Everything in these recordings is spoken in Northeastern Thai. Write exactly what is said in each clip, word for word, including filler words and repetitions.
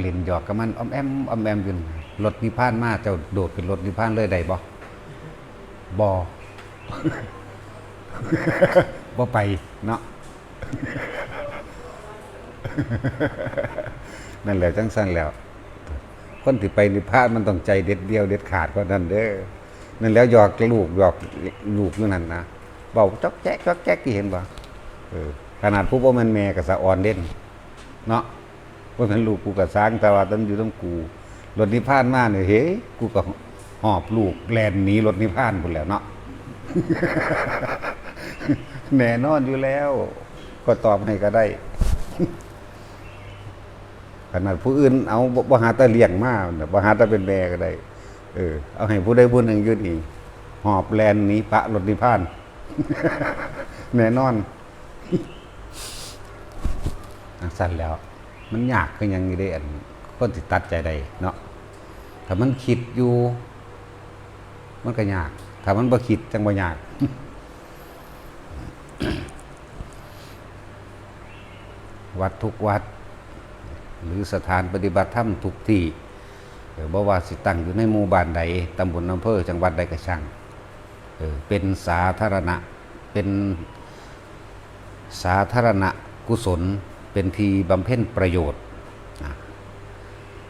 เล่นหยอกกับมันอ้อมแอมอ้อมแอมอยู่นั่น รถนิพพานมา เจ้าโดดขึ้นรถนิพพานเลยได้บ่? บ่ บ่ไปเนาะ นั่นแหละ จั่งซั้นแหล้ว คนที่ไปนิพพานมันต้องใจเด็ดเดี่ยวเด็ดขาดกว่านั้นเด้อ นั่นแหล้วหยอกลูก หยอกลูกอยู่นั่นนะ เว้าจ๊อกแจ๊กจ๊อกแจ๊ก ที่เห็นบ่ เออ ขนาดผู้บ่แม่นแม่ก็สะออนเด้น เนาะ บ่แม่นลูกกูก็ซ่าง แต่ว่าต้องอยู่นำกู รถนิพพานมานี่ เฮ้ย กูก็หอบลูกแล่นหนีรถนิพพานพู้นแหล้วเนาะ แน่นอนอยู่แล้ว ก็ตอบให้ก็ได้ ขนาดผู้อื่นเอา บ่ บ่หาแต่เลี้ยงมา บ่หาแต่เป็นแม่ก็ได้ เออ เอาให้ผู้ใดผู้หนึ่งอยู่นี่ หอบแล่นหนีปะรถนิพพาน แน่นอน จั่งซั้นแหล้ว มันยากคือหยังอยู่เด้ อันคนสิตัดใจได้เนาะ ถ้ามันคิดอยู่ มันก็ยาก ถ้ามันบ่คิดจั่งบ่ยาก วัดทุกวัด หรือสถานปฏิบัติธรรมทุกที่ เออ บ่ว่าสิตั้งอยู่ในหมู่บ้านใด ตำบล อำเภอ จังหวัดใดก็ช่าง เออ เป็นสาธารณะ เป็นสาธารณกุศล เป็นที่บำเพ็ญประโยชน์นะ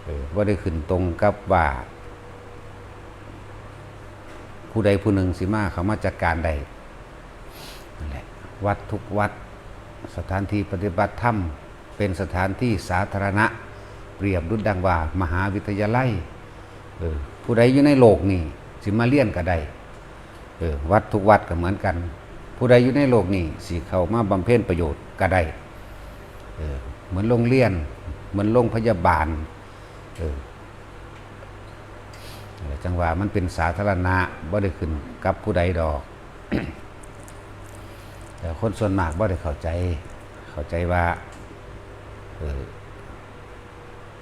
เออ บ่ได้ขึ้นตรงกับว่า ผู้ใดผู้หนึ่งสิมา เข้ามาจัดการได้ นั่นแหละ วัดทุกวัด สถานที่ปฏิบัติธรรม เป็นสถานที่สาธารณะ เปรียบดุจดังว่ามหาวิทยาลัย เออ ผู้ใดอยู่ในโลกนี่สิมาเรียนก็ได้ เออ วัดทุกวัดก็เหมือนกัน ผู้ใดอยู่ในโลกนี่สิเข้ามาบำเพ็ญประโยชน์ก็ได้ เออ เหมือนโรงเรียน เหมือนโรงพยาบาล เออ เออ จั่งว่ามันเป็นสาธารณะ บ่ได้ขึ้นกับผู้ใดดอก แต่คนส่วนมากบ่ได้เข้าใจ เข้าใจว่า เออ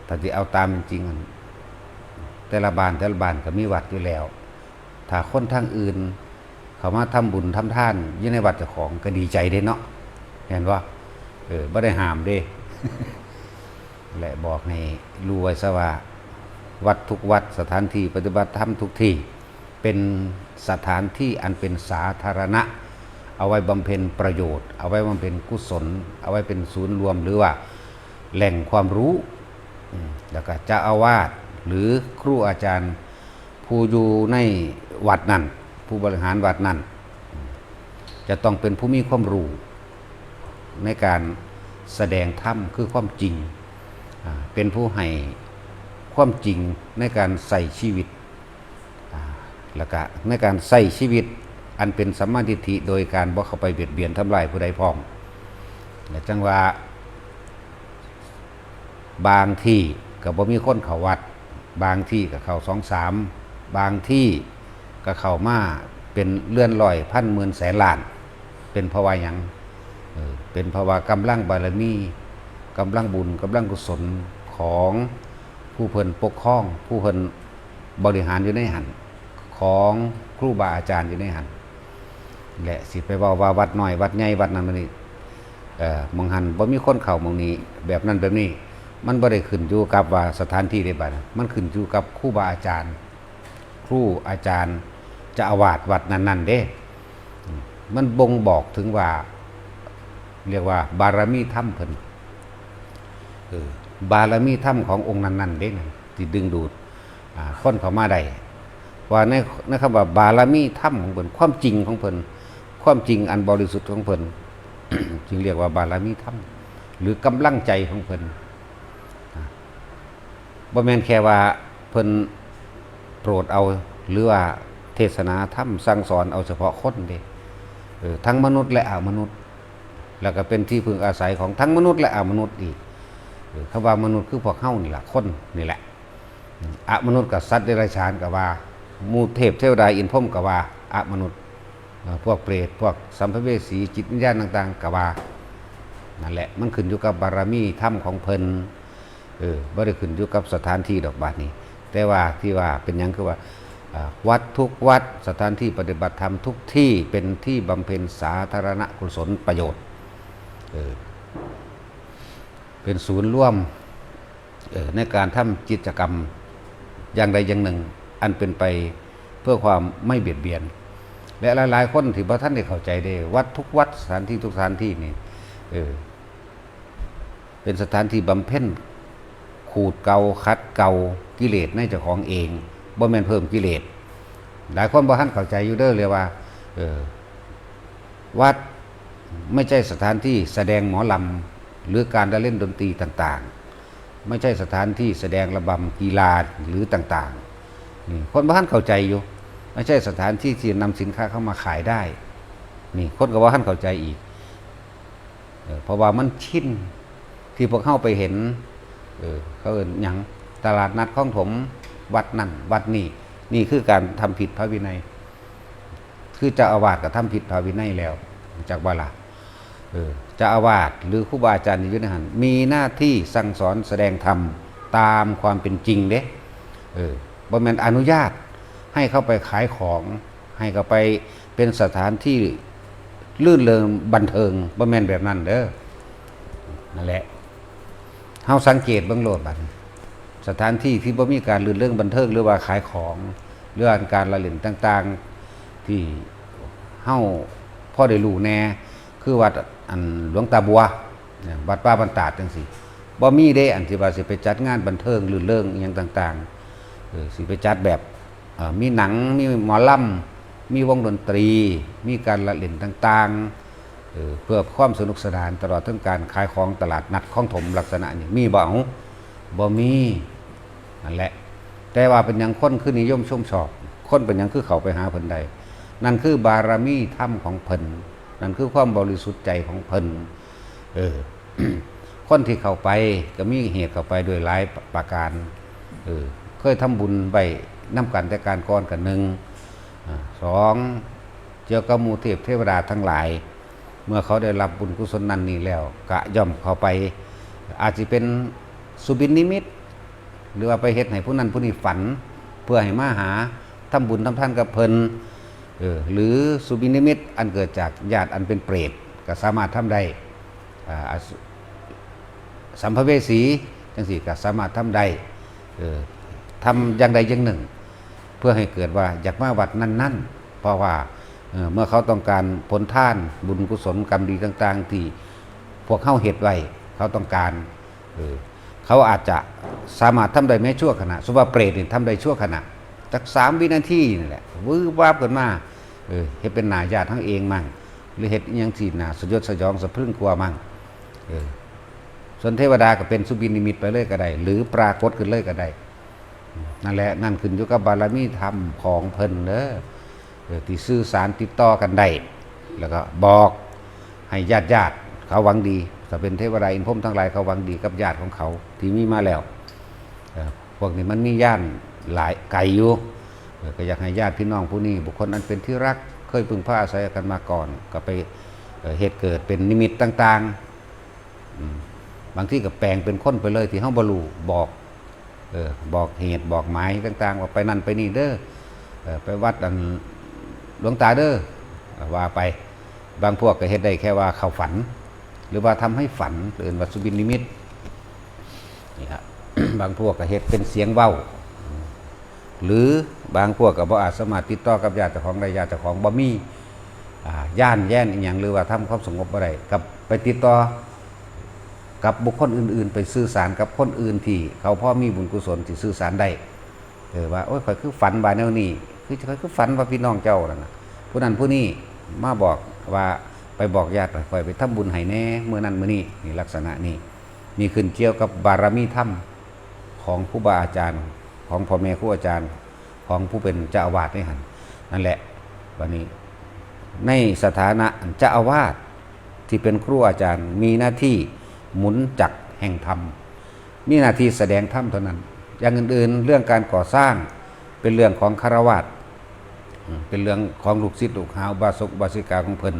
ถ้าสิเอาตามเป็นจริง แต่ละบ้าน แต่ละบ้านก็มีวัดอยู่แล้ว ถ้าคนทางอื่น เข้ามาทำบุญทำทานอยู่ในวัดเจ้าของก็ดีใจเด้เนาะ แม่นบ่? เออ บ่ได้ห้ามเด้ และบอกให้รู้ไว้ซะว่า วัดทุกวัด สถานที่ปฏิบัติธรรมทุกที่ เป็นสถานที่อันเป็นสาธารณะ เอาไว้บำเพ็ญประโยชน์ เอาไว้บำเพ็ญกุศล เอาไว้เป็นศูนย์รวม หรือว่าแหล่งความรู้ อืม แล้วก็เจ้าอาวาส หรือครูอาจารย์ ผู้อยู่ในวัดนั้น ผู้บริหารวัดนั้น จะต้องเป็นผู้มีความรู้ในการแสดงธรรม คือความจริง อ่า เป็นผู้ให้ความจริงในการใช้ชีวิต อ่า แล้วก็ในการใช้ชีวิตอันเป็นสัมมาทิฏฐิ โดยการบ่เข้าไปเบียดเบียนทำลายผู้ใดพร้อม และจั่งว่า บางที่ก็บ่มีคนเข้าวัด บางที่ก็เข้าสองสาม บางที่ก็เข้ามาเป็นเรือนร้อยพันหมื่นแสนล้าน เป็นเพราะว่าหยัง เออ เป็นเพราะว่ากำลังบารมี กำลังบุญ กำลังกุศลของผู้เพิ่นปกครอง ผู้เพิ่นบริหารอยู่ในหั้น ของครูบาอาจารย์อยู่ในหั้น และสิไปเว้าว่าวัดน้อยวัดใหญ่วัดนั้นวัดนี้ เอ่อ หม่องหั้นบ่มีคนเข้า หม่องนี้แบบนั้นแบบนี้ มันบ่ได้ขึ้นอยู่กับว่าสถานที่เด้บัดนี้ มันขึ้นอยู่กับครูบาอาจารย์ ครูอาจารย์เจ้าอาวาสวัดนั้นๆเด้ อืม มันบ่งบอกถึงว่า เรียกว่าบารมีธรรมเพิ่น เออ บารมีธรรมขององค์นั้นๆเด้ นั่นที่ดึงดูด อ่า คนเข้ามาได้ ว่าใน ในคำว่าบารมีธรรมของเพิ่น ความจริงของเพิ่น ความจริงอันบริสุทธิ์ของเพิ่น จึงเรียกว่าบารมีธรรม หรือกำลังใจของเพิ่น อ่า บ่แม่นแค่ว่าเพิ่นโปรดเอา หรือว่าเทศนาธรรมสั่งสอนเอาเฉพาะคนเด้ เออ ทั้งมนุษย์และอมนุษย์ แล้วก็เป็นที่พึ่งอาศัยของทั้งมนุษย์และอมนุษย์อีก เออ คำว่ามนุษย์คือพวกเฮานี่ล่ะ คนนี่แหละ อืม อมนุษย์กับสัตว์เดรัจฉานก็ว่า หมู่เทพเทวดาอินทร์พรหมก็ว่าอมนุษย์ เอ่อ พวกเปรต พวกสัมภเวสี จิตวิญญาณต่างๆก็ว่า นั่นแหละ มันขึ้นอยู่กับบารมีธรรมของเพิ่น เออ บ่ได้ขึ้นอยู่กับสถานที่ดอกบาดนี้ แต่ว่าที่ว่าเป็นหยังคือว่า อ่า วัดทุกวัด สถานที่ปฏิบัติธรรมทุกที่เป็นที่บำเพ็ญสาธารณกุศลประโยชน์ เออ เป็นศูนย์รวม เอ่อในการทำกิจกรรมอย่างใดอย่างหนึ่ง อันเป็นไปเพื่อความไม่เบียดเบียน และหลายๆคนที่บ่ทันได้เข้าใจเด้ วัดทุกวัด สถานที่ทุกสถานที่นี่ เออ เป็นสถานที่บำเพ็ญขูดเกลาขัดเกลากิเลสในเจ้าของเอง บ่แม่นเพิ่มกิเลส หลายคนบ่ทันเข้าใจอยู่เด้อเลยว่า เออ วัดไม่ใช่สถานที่แสดงหมอลำหรือการละเล่นดนตรีต่างๆ ไม่ใช่สถานที่แสดงระบำกีฬาหรือต่างๆ นี่คนบ่ทันเข้าใจอยู่ ไม่ใช่สถานที่ที่นำสินค้าเข้ามาขายได้ นี่คนก็บ่ทันเข้าใจอีก เออ เพราะว่ามันชินที่พวกเฮาไปเห็น เออ เขาเอิ้นหยัง ตลาดนัดคลองถม วัดนั่นวัดนี่ นี่คือการทำผิดพระวินัย คือเจ้าอาวาสก็ทำผิดพระวินัยแล้ว จักบ่ล่ะ เออ เจ้าอาวาสหรือครูบาอาจารย์ที่อยู่ในหั้น มีหน้าที่สั่งสอนแสดงธรรมตามความเป็นจริงเด้ เออ บ่แม่นอนุญาตให้เข้าไปขายของ ให้เข้าไปเป็นสถานที่รื่นเริงบันเทิง บ่แม่นแบบนั้นเด้อ นั่นแหละ เฮาสังเกตเบิ่งโลดบัดนี้ สถานที่ที่บ่มีการรื่นเริงบันเทิง หรือว่าขายของ หรือว่าการละเล่นต่างๆ ที่เฮาพอได้รู้แหน่ คือวัดอันหลวงตาบัว เนี่ย วัดป่าบ้านตาดจังซี่ บ่มีเด้ อันที่ว่าสิไปจัดงานบันเทิงรื่นเริงอิหยังต่างๆ เออ สิไปจัดแบบ เอ่อ มีหนัง มีหมอลำ มีวงดนตรี มีการละเล่นต่างๆ เออ เพื่อความสนุกสนาน ตลอดทั้งการขายของตลาดนัดคลองถมลักษณะนี้ มีบ่ เอ้า บ่มี นั่นแหละ แต่ว่าเป็นหยังคนคือนิยมชมชอบ คนเป็นหยังคือเข้าไปหาเพิ่นได้ นั่นคือบารมีธรรมของเพิ่น นั่นคือความบริสุทธิ์ใจของเพิ่น เออ คนที่เข้าไปก็มีเหตุเข้าไปด้วยหลายประการ เออ เคยทำบุญไว้นำกันแต่การก่อนกันหนึ่ง อ่า สอง เกี่ยวกับหมู่เทพเทวดาทั้งหลาย เมื่อเขาได้รับบุญกุศลนั้นนี้แล้ว ก็ย่อมเข้าไป อาจสิเป็นสุบินนิมิต หรือว่าไปเฮ็ดให้ผู้นั้นผู้นี้ฝัน เพื่อให้มาหาทำบุญทำทานกับเพิ่น เออ หรือสุบินนิมิตอันเกิดจากญาติอันเป็นเปรต ก็สามารถทำได้ อ่า อสุ สัมภเวสีจังซี่ก็สามารถทำได้ เออ ทำอย่างใดอย่างหนึ่ง เพื่อให้เกิดว่าอยากมาวัดนั้นๆ เพราะว่า เอ่อ เมื่อเขาต้องการผลทานบุญกุศลกรรมดีต่างๆ ที่พวกเขาเฮ็ดไว้ เขาต้องการ เออ เขาอาจจะสามารถทำได้แม้ชั่วขณะ สมมุติว่าเปรตนี่ทำได้ชั่วขณะ จักสามวินาทีนี่แหละ วืบวาบขึ้นมา เออ เฮ็ดเป็นหน้าญาติเฮาเองมั่ง หรือเฮ็ดอิหยังที่น่าสยดสยองสะพรึงกลัวมั่ง เออ ส่วนเทวดาก็เป็นสุบินนิมิตไปเลยก็ได้ หรือปรากฏขึ้นเลยก็ได้ นั่นแหละ นั่นขึ้นอยู่กับบารมีธรรมของเพิ่นเด้อ เออ ที่สื่อสารติดต่อกันได้ แล้วก็บอกให้ญาติญาติเขาหวังดี ถ้าเป็นเทวดาอินพรหมทั้งหลายเขาหวังดีกับญาติของเขาที่มีมาแล้ว เออ พวกนี้มันมีญาณหลายไกลอยู่ เออ ก็อยากให้ญาติพี่น้องผู้นี้ บุคคลอันเป็นที่รัก เคยพึ่งพาอาศัยกันมาก่อน ก็ไป เอ่อ เหตุเกิดเป็นนิมิตต่างๆ อืม บางทีก็แปลงเป็นคนไปเลยที่เฮาบ่รู้ บอก เออ บอกเหตุบอกหมายต่างๆ ว่าไปนั่นไปนี่เด้อ เออ ไปวัดอันหลวงตาเด้อ ว่าไป บางพวกก็เฮ็ดได้แค่ว่าเข้าฝัน หรือว่าทำให้ฝัน เอิ้นว่าสุบินนิมิต นี่ครับ บางพวกก็เฮ็ดเป็นเสียงเว้า หรือบางพวกก็บ่อาจสามารถติดต่อกับญาติเจ้าของได้ ญาติเจ้าของบ่มี อ่า ญาณแย้นอิหยัง หรือว่าทำความสงบบ่ได้ ก็ไปติดต่อกับบุคคลอื่นๆ ไปสื่อสารกับคนอื่นที่เขาพอมีบุญกุศลที่สื่อสารได้ เออ ว่า โอ้ย ข้อยคือฝันว่าแนวนี้ คือ ข้อยคือฝันว่าพี่น้องเจ้านั่นน่ะ ผู้นั้นผู้นี้มาบอกว่า ไปบอกญาติข้อยไปทำบุญให้แหน่ มื้อนั้นมื้อนี้ นี่ลักษณะนี้ นี่ขึ้นเกี่ยวกับบารมีธรรมของครูบาอาจารย์ ของพ่อแม่ครูอาจารย์ ของผู้เป็นเจ้าอาวาสนี่หั่น นั่นแหละ บัดนี้ ในสถานะเจ้าอาวาสที่เป็นครูอาจารย์ มีหน้าที่หมุนจักรแห่งธรรม มีหน้าที่แสดงธรรมเท่านั้น อย่างอื่นๆ เรื่องการก่อสร้างเป็นเรื่องของฆราวาส อืม เป็นเรื่องของลูกศิษย์ลูกหา อุบาสกอุบาสิกาของเพิ่น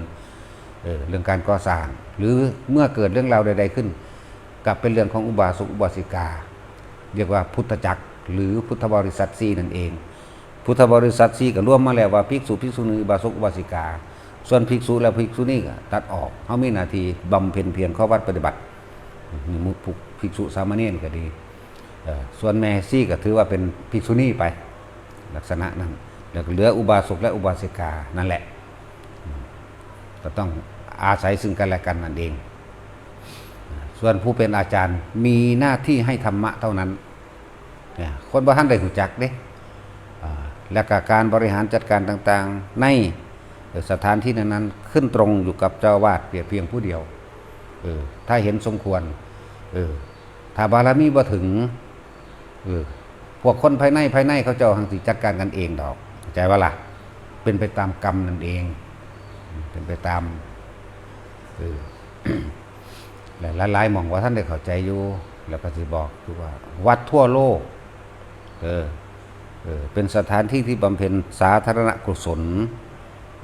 เออ เรื่องการก่อสร้าง หรือเมื่อเกิดเรื่องราวใดๆขึ้น ก็เป็นเรื่องของอุบาสกอุบาสิกา เรียกว่าพุทธจักร หรือพุทธบริษัทสี่นั่นเอง พุทธบริษัทสี่ก็รวมมาแล้วว่าภิกษุ ภิกษุณี อุบาสกอุบาสิกา ส่วนภิกษุและภิกษุณีก็ตัดออก เฮามีหน้าที่บำเพ็ญเพียรเข้าวัดปฏิบัติ นี่หมู่พวกภิกษุสามเณรก็ดี เอ่อส่วนแม่ชีก็ถือว่าเป็นภิกษุณีไป ลักษณะนั้น แล้วก็เหลืออุบาสกและอุบาสิกานั่นแหละ ก็ต้องอาศัยซึ่งกันและกันนั่นเอง ส่วนผู้เป็นอาจารย์มีหน้าที่ให้ธรรมะเท่านั้น เนี่ย คนบ่ทันได้รู้จักเด้ อ่า และก็การบริหารจัดการต่างๆ ใน เอ่อ สถานที่นั้นๆ ขึ้นตรงอยู่กับเจ้าอาวาสเพียงผู้เดียว เออ ถ้าเห็นสมควร เออ ถ้าบารมีบ่ถึง เออ พวกคนภายใน ภายในเขาเจ้าหังสิจัดการกันเองดอก เข้าใจบ่ล่ะ เป็นไปตามกรรมนั่นเอง เป็นไปตาม เออ และหลายๆหม่องว่าท่านได้เข้าใจอยู่ แล้วก็สิบอกอยู่ว่า วัดทั่วโลก เออ เออ เป็นสถานที่ที่บำเพ็ญสาธารณกุศล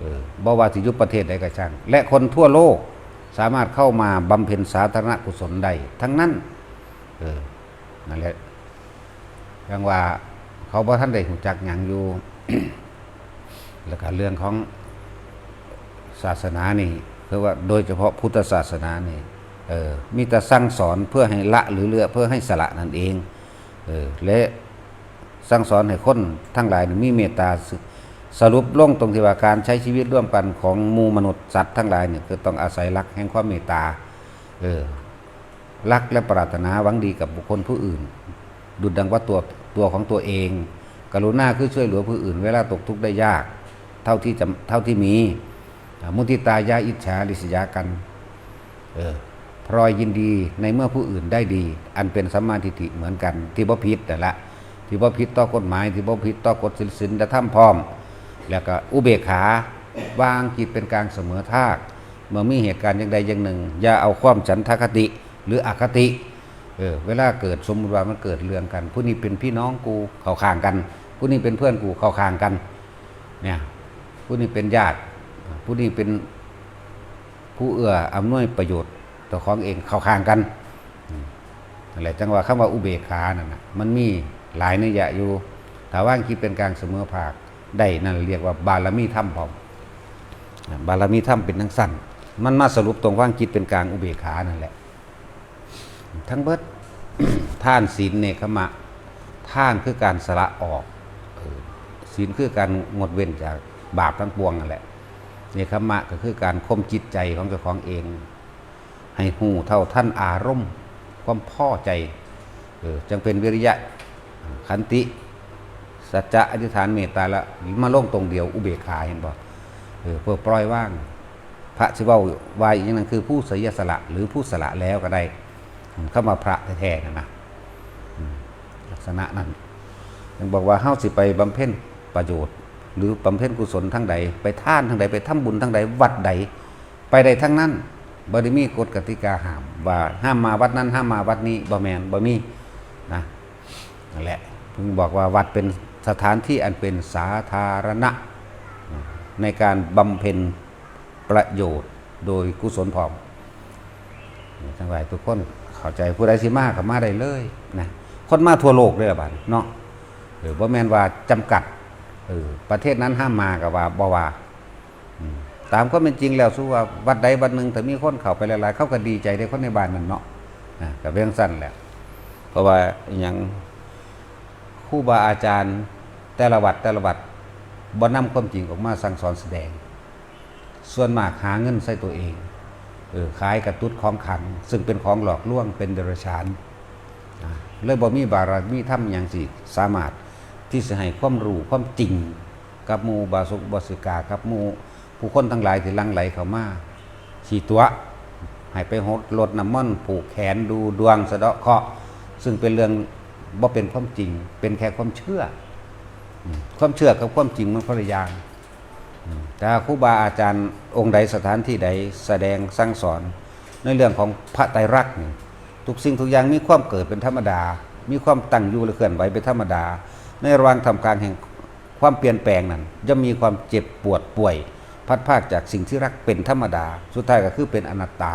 เออ บ่ว่าสิอยู่ประเทศใดก็ช่าง และคนทั่วโลกสามารถเข้ามาบำเพ็ญสาธารณกุศลได้ทั้งนั้น เออ นั่นแหละ ยังว่าเขาบ่ทันได้รู้จักหยังอยู่ แล้วก็เรื่องของศาสนานี่ คือว่าโดยเฉพาะพุทธศาสนานี่ เออ มีแต่สั่งสอนเพื่อให้ละหรือเลือก เพื่อให้สละนั่นเอง เออ และสั่งสอนให้คนทั้งหลายนี่มีเมตตา ส- สรุปลงตรงที่ว่าการใช้ชีวิตร่วมกันของหมู่มนุษย์สัตว์ทั้งหลายเนี่ย ก็ต้องอาศัยหลักแห่งความเมตตา เออ รักและปรารถนาหวังดีกับบุคคลผู้อื่น ดุจดังว่าตัว- ตัวของตัวเอง กรุณาคือช่วยเหลือผู้อื่น เวลาตกทุกข์ได้ยาก เท่าที่จะ- เท่าที่มี อ่า มุทิตาอย่าอิจฉาริษยากัน เออ พลอยยินดีในเมื่อผู้อื่นได้ดี อันเป็นสัมมาทิฏฐิเหมือนกัน ที่บ่ผิดนั่นละ ที่บ่ผิดต่อกฎหมาย ที่บ่ผิดต่อกฎศีล- ศีลธรรมพร้อม แล้วก็อุเบกขาวางจิตเป็นกลางเสมอภาค เมื่อมีเหตุการณ์อย่างใดอย่างหนึ่ง อย่าเอาความฉันทคติหรืออคติ เออ เวลาเกิด สมมุติว่ามันเกิดเรื่องกัน ผู้นี้เป็นพี่น้องกู เข้าข้างกัน ผู้นี้เป็นเพื่อนกู เข้าข้างกัน เนี่ย ผู้นี้เป็นญาติ ผู้นี้เป็นผู้เอื้ออำนวยประโยชน์ต่อของเอง เข้าข้างกัน อืม นั่นแหละ จังว่าคำว่าอุเบกขานั่นน่ะ มันมีหลายนัยยะอยู่ ถ้าวางจิตเป็นกลางเสมอภาคได้ นั่นเรียกว่าบารมีธรรมพร้อม บารมีธรรมเป็นจั่งซั้น มันมาสรุปตรงวางจิตเป็นกลางอุเบกขานั่นแหละ ทั้งเบิด ทาน ศีล เนกขัมมะ ทานคือการสละออก เออ ศีลคือการงดเว้นจากบาปทั้งปวงนั่นแหละ เนกขัมมะก็คือการข่มจิตใจของเจ้าของเอง ให้ฮู้เท่าทันอารมณ์ ความพอใจ เออ จั่งเป็นวิริยะ ขันติ สัจจะ อธิษฐาน เมตตา ละมาลงตรงเดียว อุเบกขา เห็นบ่ เออ เพื่อปล่อยวาง พระสิเว้าว่าอีกอย่างหนึ่งคือผู้เสียสละ หรือผู้สละแล้วก็ได้ อืม คำว่าพระแท้ๆนั่นนะ อืม ลักษณะนั้น ยังบอกว่าเฮาสิไปบำเพ็ญประโยชน์ หรือบำเพ็ญกุศลทางใด ไปทานทางใด ไปทำบุญทางใด วัดใด ไปได้ทั้งนั้น บ่ได้มีกฎกติกาห้าม ว่าห้ามมาวัดนั้น ห้ามมาวัดนี้ บ่แม่น บ่มี นะ นั่นแหละ เพิ่งบอกว่าวัดเป็นสถานที่อันเป็นสาธารณะ ในการบำเพ็ญประโยชน์โดยกุศลพร้อม ทั้งหลายทุกคนเข้าใจ ผู้ใดสิมาก็มาได้เลยนะ คนมาทั่วโลกเลยล่ะบัดเนาะ เออ บ่แม่นว่าจำกัด เออ ประเทศนั้นห้ามมาก็ว่าบ่ว่า อืม ตามความเป็นจริงแล้ว สู้ว่าวัดใดวัดหนึ่ง ถ้ามีคนเข้าไปหลายๆ เขาก็ดีใจเด้ คนในบ้านนั่นเนาะ อ่ะ ก็เป็นจั่งซั้นแหละ เพราะว่าอิหยัง ครูบาอาจารย์แต่ละวัดแต่ละวัด บ่นำความจริงออกมาสั่งสอนแสดง ส่วนมากหาเงินใส่ตัวเอง เออ ขายกระตุ้ดของขลัง ซึ่งเป็นของหลอกลวง เป็นเดรัจฉาน อ่ะ เลยบ่มีบารมีธรรมหยังสิสามารถที่สิให้ความรู้ความจริง กับหมู่อุบาสกอุบาสิกา กับหมู่ผู้คนทั้งหลายที่หลั่งไหลเข้ามา สิตั๋ว ให้ไปหดรดน้ำมนต์ ผูกแขน ดูดวง สะเดาะเคราะห์ ซึ่งเป็นเรื่องบ่เป็นความจริง เป็นแค่ความเชื่อ อืม ความเชื่อกับความจริงมันคนละอย่าง อืม แต่ครูบาอาจารย์องค์ใด สถานที่ใด แสดงสั่งสอนในเรื่องของพระไตรลักษณ์นี่ ทุกสิ่งทุกอย่างมีความเกิดเป็นธรรมดา มีความตั้งอยู่และเคลื่อนไหวเป็นธรรมดา ในระหว่างท่ามกลางแห่งความเปลี่ยนแปลงนั้น ย่อมมีความเจ็บปวดป่วย พลัดพรากจากสิ่งที่รักเป็นธรรมดา สุดท้ายก็คือเป็นอนัตตา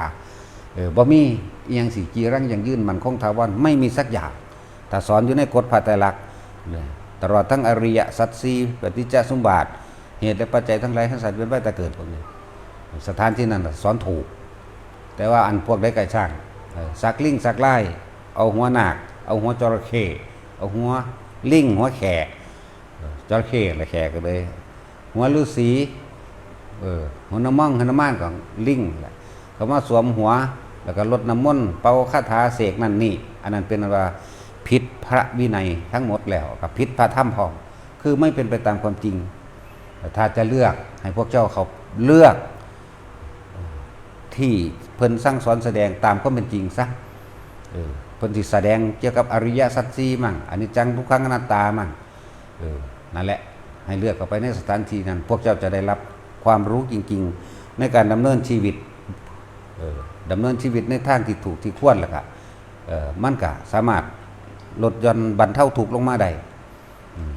เออ บ่มีอิหยังสิจีรังยั่งยืนมั่นคงถาวร ไม่มีสักอย่าง ถ้าสอนอยู่ในกฎพระไตรลักษณ์ เนี่ย ตลอดทั้งอริยสัจสี่ ปฏิจจสมุปบาท เหตุและปัจจัยทั้งหลายแห่งสัตว์เวียนว่ายตายเกิดพวกนี้ สถานที่นั้นน่ะสอนถูก แต่ว่าอันพวกใดก็ช่าง เออ สักลิงสักลาย เอาหัวนาค เอาหัวจระเข้ เอาหัวลิง หัวแขก เออ จระเข้และแขกก็เลย หัวฤาษี เออ หัวหนุมาน หนุมานของลิงแหละ เขามาสวมหัว แล้วก็รดน้ำมนต์ เป่าคาถาเสกนั่นนี่ อันนั้นเป็นว่าผิดพระวินัยทั้งหมดแล้ว กับผิดพระธรรมพร้อม คือไม่เป็นไปตามความจริง ถ้าจะเลือก ให้พวกเจ้าเขาเลือก ที่เพิ่นสั่งสอนแสดงตามความเป็นจริงซะ เออ เพิ่นสิแสดงเกี่ยวกับอริยสัจสี่มั่ง อนิจจัง ทุกขัง อนัตตามั่ง เออ นั่นแหละ ให้เลือกเข้าไปในสถานที่นั้น พวกเจ้าจะได้รับความรู้จริงๆ ในการดำเนินชีวิต เออ ดำเนินชีวิตในทางที่ถูกที่ควร แล้วก็ เออ มันก็สามารถลดหย่อนบรรเทาทุกข์ลงมาได้ อืม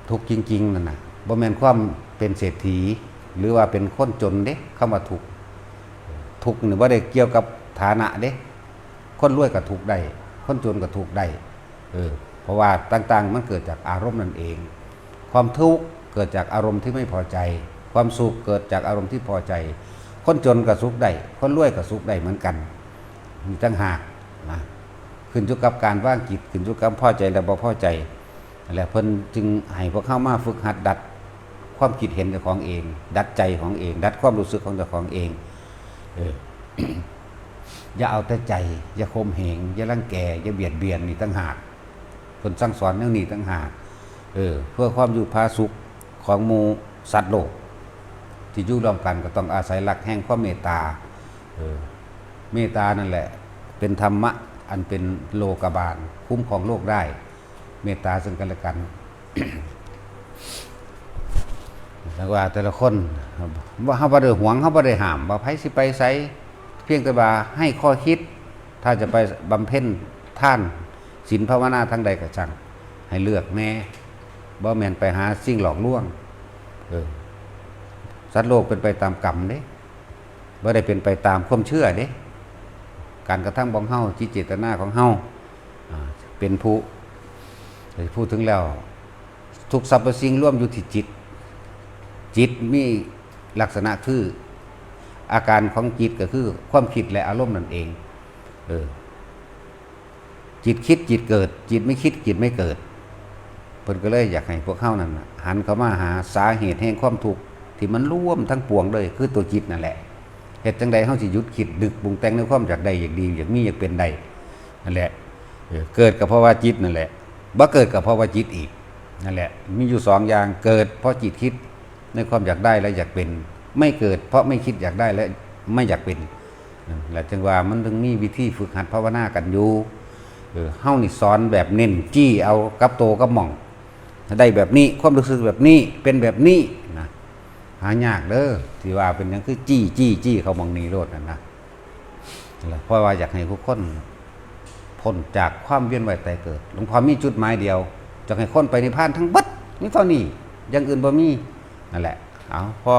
ทุกข์จริงๆ นั่นน่ะ บ่แม่นความเป็นเศรษฐี หรือว่าเป็นคนจนเด้ คำว่าทุกข์ ทุกข์นี่บ่ได้เกี่ยวกับฐานะเด้ คนรวยก็ทุกข์ได้ คนจนก็ทุกข์ได้ เออ เพราะว่าต่างๆ มันเกิดจากอารมณ์นั่นเอง ความทุกข์เกิดจากอารมณ์ที่ไม่พอใจ ความสุขเกิดจากอารมณ์ที่พอใจ คนจนก็สุขได้ คนรวยก็สุขได้เหมือนกัน มีต่างหากนะ ขึ้นอยู่กับการวางจิต ขึ้นอยู่กับพอใจและบ่พอใจ และเพิ่นจึงให้พวกเฮามาฝึกหัดดัดความคิดเห็นเจ้าของเอง ดัดใจของเอง ดัดความรู้สึกของเจ้าของเอง เออ อย่าเอาแต่ใจ อย่าข่มเหง อย่ารังแก อย่าเบียดเบียน นี่ต่างหาก เพิ่นสั่งสอนแนวนี้ต่างหาก เออ เพื่อความอยู่ผาสุกของหมู่สัตว์โลก ที่อยู่ร่วมกันก็ต้องอาศัยหลักแห่งความเมตตา เออ เมตตานั่นแหละ เป็นธรรมะอันเป็นโลกบาล คุ้มครองโลกได้ เมตตาซึ่งกันและกัน แล้วว่าแต่ละคน ว่าเฮาบ่ได้หวง เฮาบ่ได้ห้าม ว่าไผสิไปไส เพียงแต่ว่าให้ข้อคิด ถ้าจะไปบำเพ็ญทานศีลภาวนาทางใดก็ช่าง ให้เลือกแน่ บ่แม่นไปหาสิ่งหลอกลวง เออ สัตว์โลกเป็นไปตามกรรมเด้ บ่ได้เป็นไปตามความเชื่อเด้ การกระทำของเฮา จิตเจตนาของเฮา อ่า เป็นผู้ พูดถึงแล้ว ทุกสรรพสิ่งรวมอยู่ที่จิต จิตมีลักษณะคือ อาการของจิตก็คือความคิดและอารมณ์นั่นเอง เออ จิตคิดจิตเกิด จิตไม่คิดจิตไม่เกิด เพิ่นก็เลยอยากให้พวกเฮานั่นน่ะ หันเข้ามาหาสาเหตุแห่งความทุกข์ที่มันรวมทั้งปวงเลย คือตัวจิตนั่นแหละ เฮ็ดจั่งใดเฮาสิหยุดคิดนึกปรุงแต่งในความอยากได้อยากดีอยากมีอยากเป็นได้ นั่นแหละ เออ เกิดก็เพราะว่าจิตนั่นแหละ บ่เกิดก็เพราะว่าจิตอีก นั่นแหละ มีอยู่สองอย่าง เกิดเพราะจิตคิดในความอยากได้และอยากเป็น ไม่เกิดเพราะไม่คิดอยากได้และไม่อยากเป็น นั่นแหละ จึงว่ามันถึงมีวิธีฝึกหัดภาวนากันอยู่ เออ เฮานี่สอนแบบเน้นจี้เอากับโตกับหม่อง ได้แบบนี้ ความรู้สึกแบบนี้ เป็นแบบนี้นะ หายากเด้อ ที่ว่าเป็นหยังคือจี้ จี้ จี้เข้าหม่องนี้โลดนั่นนะ นั่นแหละ เพราะว่าอยากให้ทุกคนพ้นจากความเวียนว่ายตายเกิด หลวงพ่อมีจุดหมายเดียว อยากให้คนไปนิพพานทั้งเบิด มีเท่านี้ อย่างอื่นบ่มี นั่นแหละ เอา พอ